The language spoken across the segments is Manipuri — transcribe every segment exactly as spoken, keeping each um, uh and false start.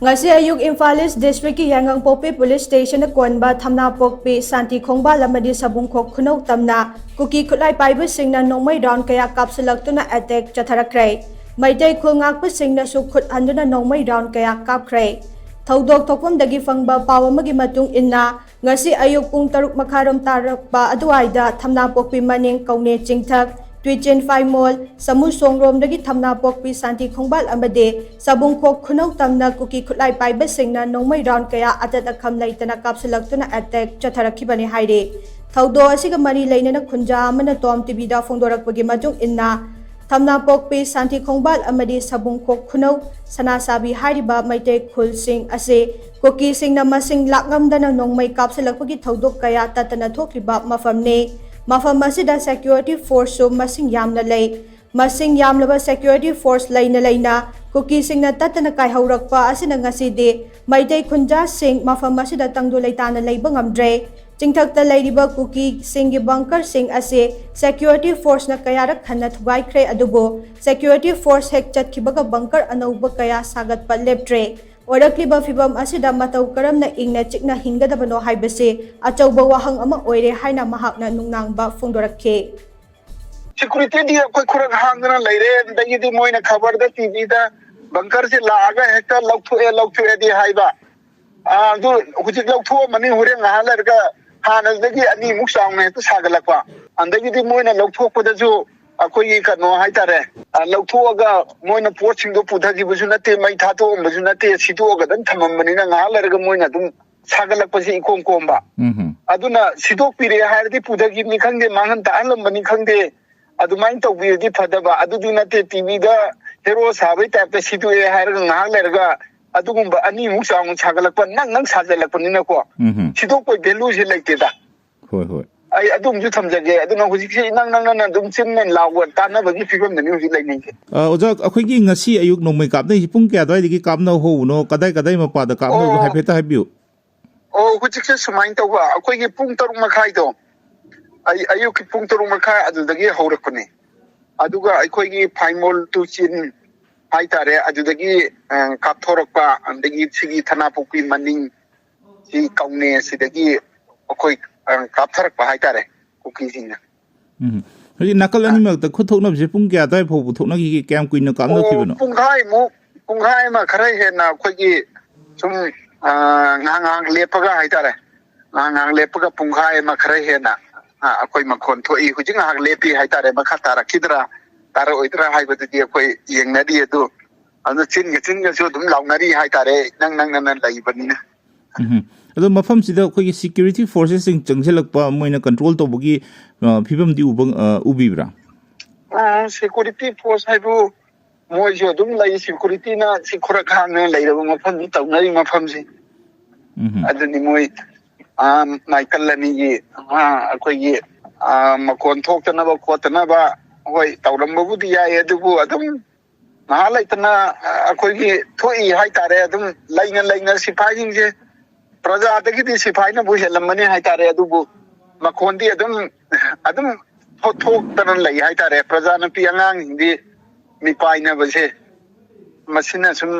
ꯉꯁꯤ ꯑꯌꯨꯛ ꯏꯝꯐꯥꯜ ꯏꯁ ꯗꯤꯁꯇ꯭ꯔꯤꯛꯀꯤ ꯌꯥꯏꯉꯪꯄꯣꯛꯄꯤ ꯄꯨꯂꯤꯁ ꯁ꯭ꯇꯦꯁꯟꯗ ꯀꯣꯟꯕ ꯊꯝꯅꯥꯄꯣꯛꯄꯤ, ꯁꯥꯟꯇꯤ ꯈꯣꯡꯕꯥꯜ ꯑꯃꯗꯤ ꯁꯕꯨꯡꯈꯣꯛ ꯈꯨꯅꯧ ꯇꯝꯅ ꯀꯨꯀꯤ ꯈꯨꯠꯂꯥꯏ ꯄꯥꯏꯕꯁꯤꯡꯅ ꯅꯣꯡꯃꯩ ꯔꯥꯎꯟ ꯀꯌꯥ ꯀꯥꯞꯁꯤꯜꯂꯛꯇꯨꯅ ꯑꯦꯇꯦꯛ ꯆꯠꯊꯔꯛꯈ꯭ꯔꯦ꯫ ꯃꯩꯇꯩ ꯈꯨꯜ ꯉꯥꯛꯄꯁꯤꯡꯅꯁꯨ ꯈꯨꯠ ꯍꯟꯗꯨꯅ ꯅꯣꯡꯃꯩ ꯔꯥꯎꯟ ꯀꯌꯥ ꯀꯥꯞꯈ꯭ꯔꯦ꯫ ꯊꯧꯗꯣꯛ ꯊꯣꯛꯐꯝꯗꯒꯤ ꯐꯪꯕ ꯄꯥꯎ ꯑꯃꯒꯤ ꯃꯇꯨꯡ ꯏꯟꯅ, ꯉꯁꯤ ꯑꯌꯨꯛ ꯄꯨꯡ ꯇꯔꯨꯛ ꯃꯈꯥꯏꯔꯣꯝ ꯇꯥꯔꯛꯄ ꯑꯗꯨꯋꯥꯏꯗ ꯊꯝꯅꯥꯄꯣꯛꯄꯤ ꯃꯅꯤꯡ ꯀꯧꯅꯦ ꯆꯤꯡꯊꯛ, ꯇꯨꯏꯆꯦꯟ ꯐꯥꯏꯃꯣꯜ, ꯁꯃꯨ ꯁꯣꯡꯔꯣꯝꯗꯒꯤ ꯊꯝꯅꯥꯄꯣꯛꯄꯤ ꯁꯥꯟꯇꯤ ꯈꯣꯡꯕꯥꯜ ꯑꯃꯗꯤ ꯁꯕꯨꯡꯈꯣꯛ ꯈꯨꯅꯧ ꯇꯝꯅ ꯀꯨꯀꯤ ꯈꯨꯠꯂꯥꯏ ꯄꯥꯏꯕꯁꯤꯡꯅ ꯅꯣꯡꯃꯩ ꯔꯥꯎꯟ ꯀꯌꯥ ꯑꯇꯠ ꯑꯈꯝ ꯂꯩꯇꯅ ꯀꯥꯞꯁꯤꯜꯂꯛꯇꯨꯅ ꯑꯦꯇꯦꯛ ꯆꯠꯊꯔꯛꯈꯤꯕꯅꯤ ꯍꯥꯏꯔꯤ꯫ ꯊꯧꯗꯣꯛ ꯑꯁꯤꯒ ꯃꯔꯤ ꯂꯩꯅꯅ ꯈꯨꯟꯖꯥ ꯑꯃꯅ ꯇꯣꯝ ꯇꯤꯚꯤꯗ ꯐꯣꯡꯗꯣꯔꯛꯄꯒꯤ ꯃꯇꯨꯡ ꯏꯟꯅ, ꯊꯝꯅꯥꯄꯣꯛꯄꯤ, ꯁꯥꯟꯇꯤ ꯈꯣꯡꯕꯥꯜ ꯑꯃꯗꯤ ꯁꯕꯨꯡꯈꯣꯛ ꯈꯨꯅꯧ ꯁꯅꯥꯁꯥꯕꯤ ꯍꯥꯏꯔꯤꯕ ꯃꯩꯇꯩ ꯈꯨꯜꯁꯤꯡ ꯑꯁꯤ ꯀꯨꯀꯤꯁꯤꯡꯅ ꯃꯁꯤꯡ ꯂꯥꯛꯂꯝꯗꯅ ꯅꯣꯡꯃꯩ ꯀꯥꯞꯁꯤꯜꯂꯛꯄꯒꯤ ꯊꯧꯗꯣꯛ ꯀꯌꯥ ꯇꯠꯇꯅ ꯊꯣꯛꯂꯤꯕ ꯃꯐꯝꯅꯤ꯫ ꯃꯐꯝ ꯑꯁꯤꯗ ꯁꯦꯀ꯭ꯌꯨꯔꯤꯇꯤ ꯐꯣꯔꯁꯁꯨ ꯃꯁꯤꯡ ꯌꯥꯝꯅ ꯂꯩ꯫ ꯃꯁꯤꯡ ꯌꯥꯝꯂꯕ ꯁꯦꯀ꯭ꯌꯨꯔꯤꯇꯤ ꯐꯣꯔꯁ ꯂꯩꯅ ꯂꯩꯅ ꯀꯨꯀꯤꯁꯤꯡꯅ ꯇꯠꯇꯅ ꯀꯥꯏꯍꯧꯔꯛꯄ ꯑꯁꯤꯅ ꯉꯁꯤꯗꯤ ꯃꯩꯇꯩ ꯈꯨꯟꯖꯥꯁꯤꯡ ꯃꯐꯝ ꯑꯁꯤꯗ ꯇꯪꯗꯨ ꯂꯩꯇꯥꯅ ꯂꯩꯕ ꯉꯝꯗ꯭ꯔꯦ꯫ ꯆꯤꯡꯊꯛꯇ ꯂꯩꯔꯤꯕ ꯀꯨꯀꯤꯁꯤꯡꯒꯤ ꯕꯪꯀꯔꯁꯤꯡ ꯑꯁꯤ ꯁꯦꯀ꯭ꯌꯨꯔꯤꯇꯤ ꯐꯣꯔꯁꯅ ꯀꯌꯥꯔꯛ ꯍꯟꯅ ꯊꯨꯒꯥꯏꯈ꯭ꯔꯦ, ꯑꯗꯨꯕꯨ ꯁꯦꯀ꯭ꯌꯨꯔꯤꯇꯤ ꯐꯣꯔꯁ ꯍꯦꯛ ꯆꯠꯈꯤꯕꯒ ꯕꯪꯀꯔ ꯑꯅꯧꯕ ꯀꯌꯥ ꯁꯥꯒꯠꯄ ꯂꯦꯞꯇ꯭ꯔꯦ꯫ ꯑꯣꯏꯔꯛꯂꯤꯕ ꯐꯤꯚꯝ ꯑꯁꯤꯗ ꯃꯇꯧ ꯀꯔꯝꯅ ꯏꯪꯅ ꯆꯤꯛꯅ ꯍꯤꯡꯒꯗꯕꯅꯣ ꯍꯥꯏꯕꯁꯤ ꯑꯆꯧꯕ ꯋꯥꯍꯪ ꯑꯃ ꯑꯣꯏꯔꯦ ꯍꯥꯏꯅ ꯃꯍꯥꯛꯅ ꯅꯨꯡꯅꯥꯡꯕ ꯐꯣꯡꯗꯣꯔꯛꯈꯤ꯫ ꯁꯦꯀ꯭ꯌꯨꯔꯤꯇꯤꯗꯤ ꯑꯩꯈꯣꯏ ꯈꯨꯔꯛ ꯍꯥꯡꯗꯅ ꯂꯩꯔꯦ꯫ ꯑꯗꯒꯤꯗꯤ ꯃꯣꯏꯅ ꯈꯕꯔꯗ, ꯇꯤꯚꯤꯗ ꯕꯪꯀꯔꯁꯦ ꯂꯥꯛꯑꯒ ꯍꯦꯛꯇ ꯂꯧꯊꯣꯛꯑꯦ, ꯂꯧꯊꯣꯛꯑꯦꯗꯤ ꯍꯥꯏꯕ꯫ ꯑꯥ, ꯑꯗꯨ ꯍꯧꯖꯤꯛ ꯂꯧꯊꯣꯛꯑꯝꯃꯅꯤ, ꯍꯣꯔꯦꯟ ꯉꯥꯏꯍꯥꯛ ꯂꯩꯔꯒ ꯍꯥꯟꯅꯗꯒꯤ ꯑꯅꯤꯃꯨꯛ ꯆꯥꯎꯅ ꯍꯦꯛꯇ ꯁꯥꯒꯠꯂꯛꯄ꯫ ꯑꯗꯒꯤꯗꯤ ꯃꯣꯏꯅ ꯂꯧꯊꯣꯛꯄꯗꯁꯨ ꯑꯩꯈꯣꯏꯒꯤ ꯀꯩꯅꯣ ꯍꯥꯏꯇꯥꯔꯦ, ꯑ, ꯂꯧꯊꯣꯛꯑꯒ ꯃꯣꯏꯅ ꯄꯣꯠꯁꯤꯡꯗꯣ ꯄꯨꯊꯈꯤꯕꯁꯨ ꯅꯠꯇꯦ, ꯃꯩ ꯊꯥꯗꯣꯛꯑꯝꯕꯁꯨ ꯅꯠꯇꯦ, ꯁꯤꯗꯣꯛꯑꯒ ꯑꯗꯨꯝ ꯊꯝꯃꯝꯕꯅꯤꯅ ꯉꯥꯏꯍꯥꯛ ꯂꯩꯔꯒ ꯃꯣꯏꯅ ꯑꯗꯨꯝ ꯁꯥꯒꯠꯂꯛꯄꯁꯤ ꯏꯀꯣꯝ ꯀꯣꯝꯕ꯫ ꯎꯝ ꯍꯝ꯫ ꯑꯗꯨꯅ ꯁꯤꯗꯣꯛꯄꯤꯔꯦ ꯍꯥꯏꯔꯗꯤ ꯄꯨꯊꯈꯤꯕꯅꯤ ꯈꯪꯗꯦ, ꯃꯥꯡꯍꯟ ꯇꯥꯛꯍꯜꯂꯝꯕꯅꯤ ꯈꯪꯗꯦ, ꯑꯗꯨꯃꯥꯏꯅ ꯇꯧꯕꯤꯔꯗꯤ ꯐꯗꯕ꯫ ꯑꯗꯨꯗꯨ ꯅꯠꯇꯦ, ꯇꯤꯚꯤꯗ ꯍꯦꯔꯣ ꯁꯥꯕꯩ ꯇꯥꯏꯞꯇ ꯁꯤꯗꯣꯛꯑꯦ ꯍꯥꯏꯔꯒ ꯉꯥꯏꯍꯥꯛ ꯂꯩꯔꯒ ꯑꯗꯨꯒꯨꯝꯕ ꯑꯅꯤꯃꯨꯛ ꯆꯥꯎꯅ ꯁꯥꯒꯠꯂꯛꯄ, ꯅꯪ ꯅꯪ ꯁꯥꯖꯜꯂꯛꯄꯅꯤꯅꯀꯣ, ꯎꯝ ꯍꯝ꯫ ꯁꯤꯗꯣꯛꯄꯩ ꯚꯦꯂꯨꯁꯦ ꯂꯩꯇꯦꯗ꯫ ꯍꯣꯏ ꯍꯣꯏ꯫ ꯑꯩ ꯑꯗꯨꯝꯁꯨ ꯊꯝꯖꯒꯦ꯫ ꯑꯗꯨꯅ ꯍꯧꯖꯤꯛꯁꯤ ꯏꯅꯪ ꯅꯪꯅꯅ ꯑꯗꯨꯝ ꯆꯤꯟ ꯃꯦꯟ ꯂꯥꯎꯕ ꯇꯥꯟꯅꯕꯒꯤ ꯐꯤꯕꯝꯗꯅꯤ ꯍꯧꯖꯤꯛ ꯂꯩꯅꯩꯁꯦ꯫ ꯑ, ꯑꯣꯖꯥ, ꯑꯩꯈꯣꯏꯒꯤ ꯉꯁꯤ ꯑꯌꯨꯛ ꯅꯣꯡꯃꯩ ꯀꯥꯞꯅꯩꯁꯤ ꯄꯨꯡ ꯀꯌꯥ ꯑꯗꯨꯋꯥꯏꯗꯒꯤ ꯀꯥꯞꯅ ꯍꯧꯕꯅꯣ, ꯀꯗꯥꯏ ꯀꯗꯥꯏ ꯃꯄꯥꯗ ꯀꯥꯞꯅꯕꯅꯣ ꯑꯣ꯫ ꯍꯥꯏꯐꯦꯠꯇ ꯍꯥꯏꯕꯤꯌꯨ꯫ ꯑꯣ, ꯍꯧꯖꯤꯛꯁꯦ ꯁꯨꯃꯥꯏꯅ ꯇꯧꯕ, ꯑꯩꯈꯣꯏꯒꯤ ꯄꯨꯡ ꯇꯔꯨꯛ ꯃꯈꯥꯏꯗꯣ, ꯑꯩ ꯑꯌꯨꯛꯀꯤ ꯄꯨꯡ ꯇꯔꯨꯛ ꯃꯈꯥꯏ ꯑꯗꯨꯗꯒꯤ ꯍꯧꯔꯛꯄꯅꯦ꯫ ꯑꯗꯨꯒ ꯑꯩꯈꯣꯏꯒꯤ ꯐꯥꯏꯃꯣꯜ ꯇꯨꯆꯤꯟ ꯍꯥꯏꯇꯥꯔꯦ, ꯑꯗꯨꯗꯒꯤ, ꯑ, ꯀꯥꯞꯊꯣꯔꯛꯄ, ꯑꯗꯒꯤ ꯁꯤꯒꯤ ꯊꯅꯥꯄꯣꯛꯄꯤ ꯃꯅꯤꯡ, ꯁꯤ ꯀꯧꯅꯦ, ꯁꯤꯗꯒꯤ ꯑꯩꯈꯣꯏ, ꯑ, ꯀꯥꯞꯊꯔꯛꯄ ꯍꯥꯏꯇꯥꯔꯦ, ꯀꯨꯀꯤꯁꯤꯡꯅ꯫ ꯎꯝ꯫ ꯍꯧꯖꯤꯛ ꯅꯥꯀꯜ ꯑꯅꯤꯃꯛꯇ ꯈꯨꯠ ꯊꯣꯛꯅꯕꯁꯦ ꯄꯨꯡ ꯀꯌꯥ ꯑꯗꯨꯋꯥꯏ ꯐꯥꯎꯕ ꯊꯣꯛꯅꯈꯤꯒꯦ? ꯀꯌꯥꯝ ꯀꯨꯏꯅ ꯀꯥꯞꯅꯈꯤꯕꯅꯣ? ꯄꯨꯡꯈꯥꯏꯃꯨꯛ, ꯄꯨꯡꯈꯥꯏ ꯑꯃ ꯈꯔ ꯍꯦꯟꯅ ꯑꯩꯈꯣꯏꯒꯤ ꯁꯨꯝ, ꯑ, ꯉꯥꯏꯍꯥꯛ ꯉꯥꯏꯍꯥꯛ ꯂꯦꯞꯄꯒ ꯍꯥꯏꯇꯥꯔꯦ, ꯉꯥꯏꯍꯥꯛ ꯉꯥꯏꯍꯥꯛ ꯂꯦꯞꯄꯒ ꯄꯨꯡꯈꯥꯏ ꯑꯃ ꯈꯔ ꯍꯦꯟꯅ, ꯑ, ꯑꯩꯈꯣꯏ ꯃꯈꯣꯟ ꯊꯣꯛꯏ꯫ ꯍꯧꯖꯤꯛ ꯉꯥꯏꯍꯥꯛ ꯂꯦꯞꯄꯤ ꯍꯥꯏꯇꯥꯔꯦ, ꯃꯈꯥ ꯇꯥꯔꯛꯈꯤꯗ꯭ꯔꯥ ꯇꯥꯔꯛꯑꯣꯏꯗ꯭ꯔꯥ ꯍꯥꯏꯕꯗꯨꯗꯤ ꯑꯩꯈꯣꯏ ꯌꯦꯡꯅꯔꯤ꯫ ꯑꯗꯨ ꯑꯗꯨꯅ ꯆꯤꯟꯒ ꯆꯤꯟꯒꯁꯨ ꯑꯗꯨꯝ ꯂꯥꯎꯅꯔꯤ ꯍꯥꯏꯇꯥꯔꯦ, ꯏꯅꯛ ꯅꯛꯅꯅ ꯂꯩꯕꯅꯤꯅ꯫ ꯎꯝ꯫ ꯑꯗꯣ ꯃꯐꯝꯁꯤꯗ ꯑꯩꯈꯣꯏꯒꯤ ꯁꯤꯀ꯭ꯌꯨꯔꯤꯇꯤ ꯐꯣꯔꯁꯦꯁꯁꯤꯡ ꯆꯪꯁꯤꯜꯂꯛꯄ, ꯃꯣꯏꯅ ꯀꯟꯇ꯭ꯔꯣꯜ ꯇꯧꯕꯒꯤ, ꯑ, ꯐꯤꯕꯝꯗꯤ ꯎꯕ, ꯑ, ꯎꯕꯤꯕ꯭ꯔꯥ? ꯑ, ꯁꯦꯀ꯭ꯌꯨꯔꯤꯇꯤ ꯐꯣꯔꯁ ꯍꯥꯏꯕꯨ ꯃꯣꯏꯁꯨ ꯑꯗꯨꯝ ꯂꯩ, ꯁꯦꯀ꯭ꯌꯨꯔꯤꯇꯤꯅ ꯁꯤ ꯈꯨꯔꯛ ꯍꯥꯡꯅ ꯂꯩꯔꯕ ꯃꯐꯝꯅꯤ, ꯇꯧꯅꯔꯤ ꯃꯐꯝꯁꯤ꯫ ꯎꯝ꯫ ꯑꯗꯨꯅꯤ ꯃꯣꯏ, ꯑ, ꯅꯥꯀꯜ ꯑꯅꯤꯒꯤ, ꯑ, ꯑꯩꯈꯣꯏꯒꯤ, ꯑ, ꯃꯈꯣꯟ ꯊꯣꯛꯇꯅꯕ ꯈꯣꯠꯇꯅꯕ ꯍꯣꯏ ꯇꯧꯔꯝꯕꯕꯨꯗꯤ ꯌꯥꯏ, ꯑꯗꯨꯕꯨ ꯑꯗꯨꯝ ꯉꯥꯏꯍꯥꯛ ꯂꯩꯇꯅ, ꯑ, ꯑꯩꯈꯣꯏꯒꯤ ꯊꯣꯛꯏ ꯍꯥꯏꯇꯥꯔꯦ꯫ ꯑꯗꯨꯝ ꯂꯩꯅ ꯂꯩꯅ ꯁꯤꯐꯥꯏꯁꯤꯡꯁꯦ ꯄ꯭ꯔꯖꯥꯗꯒꯤꯗꯤ ꯁꯤꯐꯥꯏꯅꯕꯨ ꯍꯦꯜꯂꯝꯃꯅꯤ ꯍꯥꯏꯇꯥꯔꯦ, ꯑꯗꯨꯕꯨ ꯃꯈꯣꯟꯗꯤ ꯑꯗꯨꯝ, ꯑꯗꯨꯝ ꯊꯣꯛ-, ꯊꯣꯛꯇꯅ ꯂꯩ ꯍꯥꯏꯇꯥꯔꯦ꯫ ꯄ꯭ꯔꯖꯥ ꯅꯨꯄꯤ ꯑꯉꯥꯡꯁꯤꯡꯗꯤ ꯃꯤꯄꯥꯏꯅꯕꯁꯦ ꯃꯁꯤꯅ ꯁꯨꯝ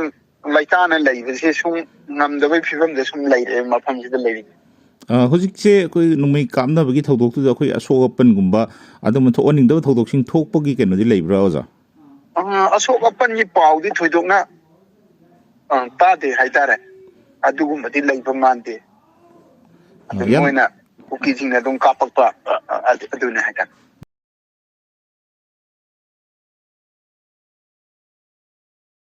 ꯂꯩꯇꯥꯅ ꯂꯩꯕꯁꯦ ꯁꯨꯝ ꯉꯝꯗꯕꯒꯤ ꯐꯤꯕꯝꯗ ꯁꯨꯝ ꯂꯩꯔꯦ ꯃꯐꯝꯁꯤꯗ ꯂꯩꯔꯤꯁꯦ꯫ ꯑ, ꯍꯧꯖꯤꯛꯁꯦ ꯑꯩꯈꯣꯏ ꯅꯣꯡꯃꯩ ꯀꯥꯞꯅꯕꯒꯤ ꯊꯧꯗꯣꯛꯇꯨꯗ ꯑꯩꯈꯣꯏ ꯑꯁꯣꯛ ꯑꯄꯟꯒꯨꯝꯕ ꯑꯗꯨꯝꯕ ꯊꯣꯛꯍꯟꯅꯤꯡꯗꯕ ꯊꯧꯗꯣꯛꯁꯤꯡ ꯊꯣꯛꯄꯒꯤ ꯀꯩꯅꯣꯗꯤ ꯂꯩꯕ꯭ꯔꯥ, ꯑꯣꯖꯥ? ꯑ, ꯑꯁꯣꯛ ꯑꯄꯟꯒꯤ ꯄꯥꯎꯗꯤ ꯊꯣꯏꯗꯣꯛꯅ, ꯑ, ꯇꯥꯗꯦ ꯍꯥꯏꯇꯥꯔꯦ꯫ ꯑꯗꯨꯒꯨꯝꯕꯗꯤ ꯂꯩꯕ ꯃꯥꯟꯗꯦ꯫ ꯑꯗꯨ ꯌꯥꯝ- ꯃꯣꯏꯅ ꯀꯨꯀꯤꯁꯤꯡꯅ ꯑꯗꯨꯝ ꯀꯥꯞꯄꯛꯄ, ꯑ, ꯑ, ꯑꯗꯨ-, ꯑꯗꯨꯅꯦ ꯍꯥꯏꯇꯥꯔꯦ꯫